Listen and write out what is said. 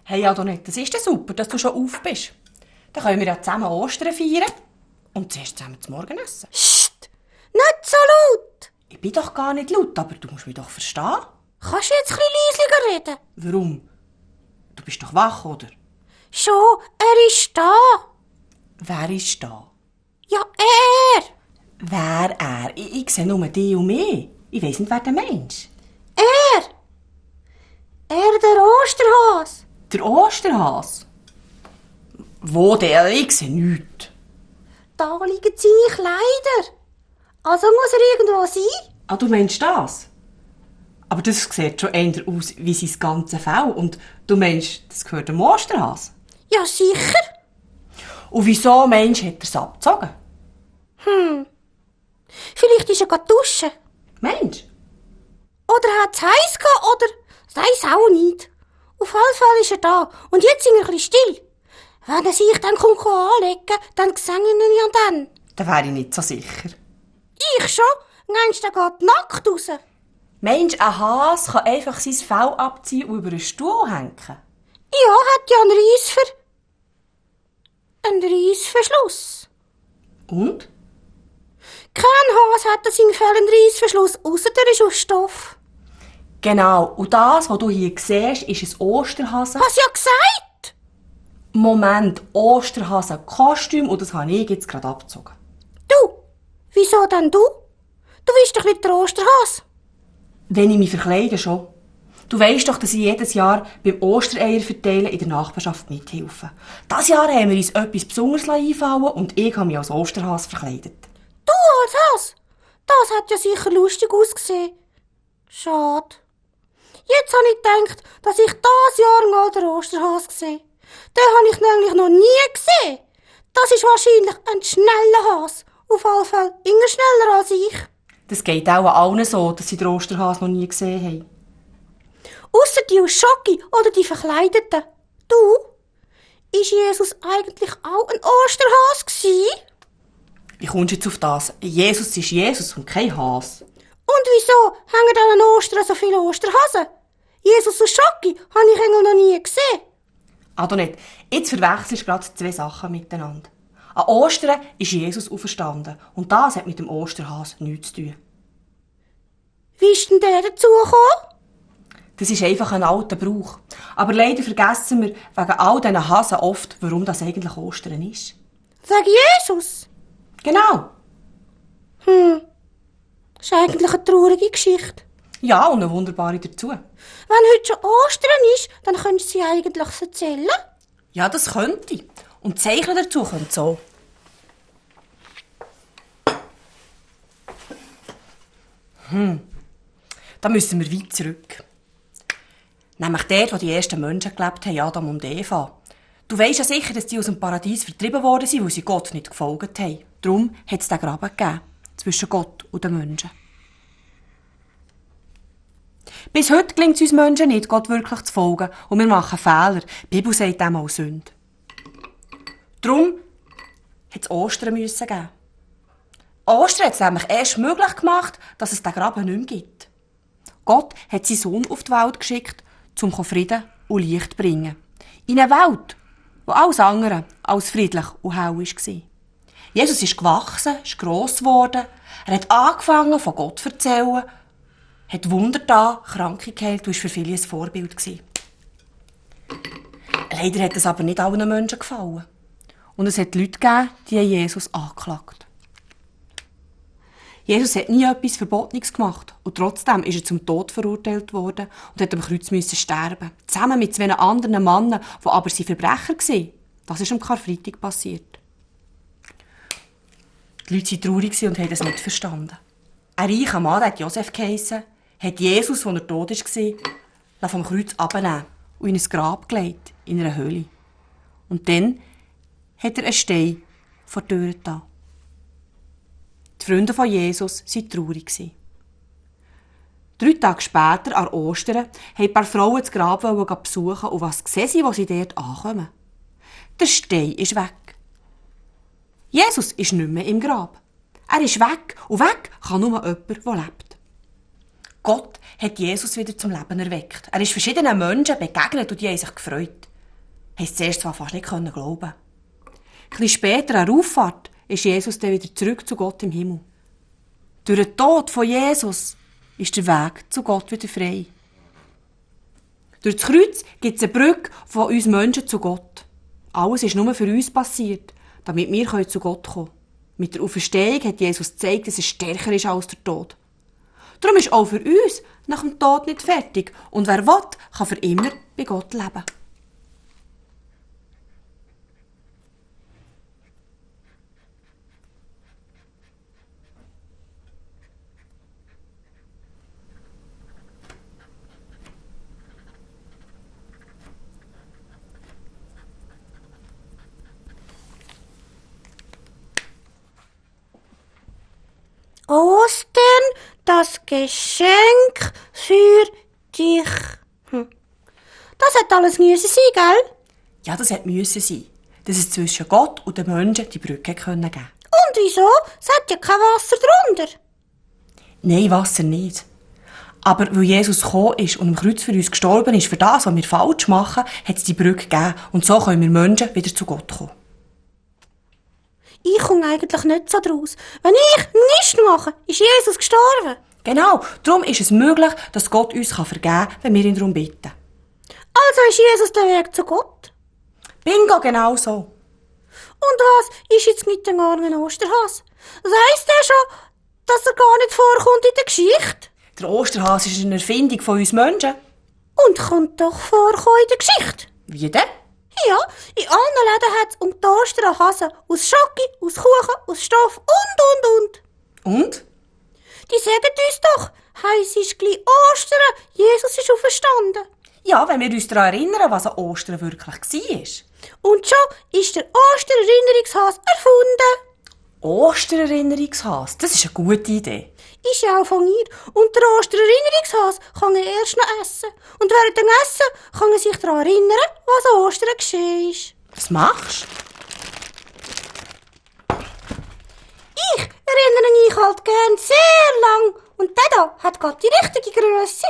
Hey Adonette, das ist ja super, dass du schon auf bist. Dann können wir ja zusammen Ostern feiern und zuerst zusammen zum Morgen essen. Psst! Nicht so laut! Ich bin doch gar nicht laut, aber du musst mich doch verstehen. Kannst du jetzt ein bisschen leiser reden? Warum? Du bist doch wach, oder? Schon, er ist da. Wer ist da? Ja, er. Wer er? Ich sehe nur dich und mich. Ich weiss nicht, wer der Mensch. Er, der Osterhas. Der Osterhas? Wo der? Ich sehe nichts. Da liegen seine Kleider. Also muss er irgendwo sein. Ah, du meinst das? Aber das sieht schon eher aus wie sein ganzes Fell. Und du meinst, das gehört dem Osterhas? Ja, sicher. Und wieso, meinst du, hat er es abgezogen? Vielleicht ist er gerade duschen. Meinst du? Oder er hat es heiß gehabt, oder... Das weiss auch nicht. Auf jeden Fall ist er da. Und jetzt sind wir ein bisschen still. Wenn er sich dann kommt anlegen, dann sehen wir ihn ja dann. Da wäre ich nicht so sicher. Ich schon. Meinst du, der geht nackt raus? Meinst du, ein Hase kann einfach sein Fell abziehen und über einen Stuhl hängen? Ja, hat ja einen Reissverschluss. Und? Kein Hase hat an seinem Fell einen Reissverschluss, ausser der ist aus Stoff. Genau. Und das, was du hier siehst, ist ein Osterhase. Hast ja gesagt? Moment, Osterhase-Kostüm und das habe ich jetzt gerade abgezogen. Du? Wieso denn du? Du bist doch nicht der Osterhase. Wenn ich mich verkleide schon. Du weisst doch, dass ich jedes Jahr beim Ostereier verteilen in der Nachbarschaft mithelfe. Dieses Jahr haben wir uns etwas Besonderes einfallen und ich habe mich als Osterhase verkleidet. Du als Hase? Das hat ja sicher lustig ausgesehen. Schade. Jetzt habe ich gedacht, dass ich dieses Jahr mal den Osterhase sehe. Den habe ich nämlich noch nie gesehen. Das ist wahrscheinlich ein schneller Hase. Auf jeden Fall immer schneller als ich. Das geht auch allen so, dass sie den Osterhase noch nie gesehen haben. Ausser die aus Schoki oder die Verkleideten. Du? Ist Jesus eigentlich auch ein Osterhase gewesen? Wie kommst du jetzt auf das? Jesus ist Jesus und kein Hase. Und wieso hängen dann an Ostern so viele Osterhasen? Jesus aus Schoki habe ich eigentlich noch nie gesehen. Adonette, jetzt verwechselst du gerade zwei Sachen miteinander. An Ostern ist Jesus auferstanden und das hat mit dem Osterhase nichts zu tun. Wie ist denn der dazu gekommen? Das ist einfach ein alter Brauch. Aber leider vergessen wir wegen all diesen Hasen oft, warum das eigentlich Ostern ist. Wegen Jesus? Genau. Das ist eigentlich eine traurige Geschichte. Ja, und eine wunderbare dazu. Wenn heute schon Ostern ist, dann könntest du sie eigentlich erzählen. Ja, das könnte ich. Und Zeichen dazu können so. Da müssen wir weit zurück. Nämlich dort, wo die ersten Menschen gelebt haben, Adam und Eva. Du weisst ja sicher, dass die aus dem Paradies vertrieben worden sind, weil sie Gott nicht gefolgt haben. Darum hat es den Graben gegeben, zwischen Gott und den Menschen. Bis heute gelingt es uns Menschen nicht, Gott wirklich zu folgen. Und wir machen Fehler. Die Bibel sagt dem auch Sünde. Darum hat es Ostern müssen geben. Ostern hat es nämlich erst möglich gemacht, dass es den Graben nicht mehr gibt. Gott hat seinen Sohn auf die Welt geschickt, um Frieden und Licht zu bringen. In eine Welt, wo alles andere als friedlich und hell war. Jesus ist gewachsen, ist gross geworden. Er hat angefangen, von Gott zu erzählen, hat Wunder getan, Kranke geheilt und war für viele ein Vorbild. Leider hat es aber nicht allen Menschen gefallen. Und es hat Leute gegeben, die Jesus angeklagt. Jesus hat nie etwas Verbotenes gemacht und trotzdem ist er zum Tod verurteilt worden und hat am Kreuz sterben. Zusammen mit zwei anderen Männern, die aber Verbrecher waren. Das ist am Karfreitag passiert. Die Leute waren traurig und haben es nicht verstanden. Ein reicher Mann, der Josef geheissen, hat Jesus, als er tot war, vom Kreuz abnehmen und in ein Grab gelegt, in einer Höhle. Und dann hat er einen Stein vor die Tür getan. Die Freunde von Jesus waren traurig. 3 Tage später, an Ostern, haben ein paar Frauen das Grab besuchen und was sehen sie, als sie dort ankommen? Der Stein ist weg. Jesus ist nicht mehr im Grab. Er ist weg und weg kann nur jemand, der lebt. Gott hat Jesus wieder zum Leben erweckt. Er ist verschiedenen Menschen begegnet und die haben sich gefreut. haben sie zuerst zwar fast nicht glauben. Ein bisschen später, an der Auffahrt, ist Jesus dann wieder zurück zu Gott im Himmel. Durch den Tod von Jesus ist der Weg zu Gott wieder frei. Durch das Kreuz gibt es eine Brücke von uns Menschen zu Gott. Alles ist nur für uns passiert, damit wir zu Gott kommen können. Mit der Auferstehung hat Jesus gezeigt, dass er stärker ist als der Tod. Darum ist auch für uns nach dem Tod nicht fertig. Und wer will, kann für immer bei Gott leben. Ostern, das Geschenk für dich. Das hat alles müssen sein, gell? Ja, das müsse sein, dass es zwischen Gott und den Menschen die Brücke geben konnte. Und wieso? Es hat ja kein Wasser drunter. Nein, Wasser nicht. Aber weil Jesus gekommen ist und am Kreuz für uns gestorben ist, für das, was wir falsch machen, hat es die Brücke gegeben. Und so können wir Menschen wieder zu Gott kommen. Ich komme eigentlich nicht so draus. Wenn ich nichts mache, ist Jesus gestorben. Genau, darum ist es möglich, dass Gott uns vergeben kann, wenn wir ihn darum bitten. Also ist Jesus der Weg zu Gott. Bingo, genau so. Und was ist jetzt mit dem armen Osterhas? Weiss der schon, dass er gar nicht vorkommt in der Geschichte? Der Osterhase ist eine Erfindung von uns Menschen. Und kommt doch vorkommen in der Geschichte. Wie denn? Ja, in allen Läden hat es um die Osterhasen aus Schoki, aus Kuchen, aus Stoff und. Und? Die sagen uns doch, es ist gleich Ostern, Jesus ist auferstanden. Ja, wenn wir uns daran erinnern, was an Ostern wirklich war. Und schon ist der Ostererinnerungshase erfunden. Ostererinnerungshase, das ist eine gute Idee. Ist ja auch von mir. Und der Ostererinnerungshase kann er erst noch essen. Und während dem Essen kann er sich daran erinnern, was an Ostern geschehen ist. Was machst du? Ich erinnere mich halt gern sehr lang. Und der da hat gerade die richtige Grösse.